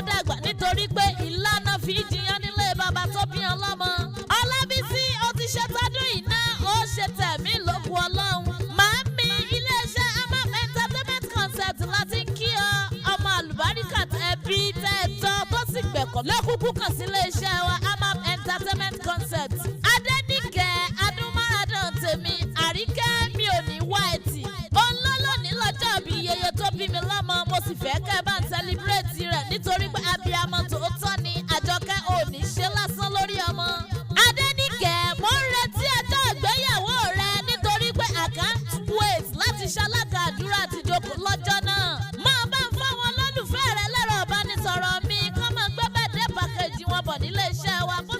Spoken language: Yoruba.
dàgbà, nítorí pé ìlànà fi jiyàn nílé bàbá tó bí ọlọ́mọ. Ọlábísí, ó ti ṣe tọdún iná, ó ṣe tẹ̀mí lókun Ọlọ́run. Màámi, iléeṣẹ́ Amap Entertainment Concept láti ń kí ọ. Ọmọ àlùbáríkà ẹbí tẹ́ ẹ tọ́ tó sì gbẹ̀kọ́ lọ́kùnkùn kàn sí iléeṣẹ́ wa, Amap Entertainment Concept. Adẹ́nìkẹ́ Adúmáradán tèmi, Àríkẹ́ mi ò ní wá ẹtì. Òun ló lónìí lọ́jọ́ bí yeye tó bí mi lọ́mọ. Mo sì fẹ́ kẹ́ ẹ bá ń celebrate rẹ̀ nítorí pé abiyamọ tòótọ́ ni Àjọkẹ́, ò ní ṣe lásán lórí ọmọ. Adẹ́nìkẹ́, mo ń retí ọjọ́ ìgbéyàwó rẹ nítorí pé I can't wait láti ṣalága àdúrà àtijọ́ lọ́jọ́ náà. Máa bá ń fáwọn olólùfẹ́ rẹ lẹ́rọ ìbánisọ̀rọ̀ mi kọ́ máa gbé birthday package wọn bọ̀ nílé iṣẹ́ wa kó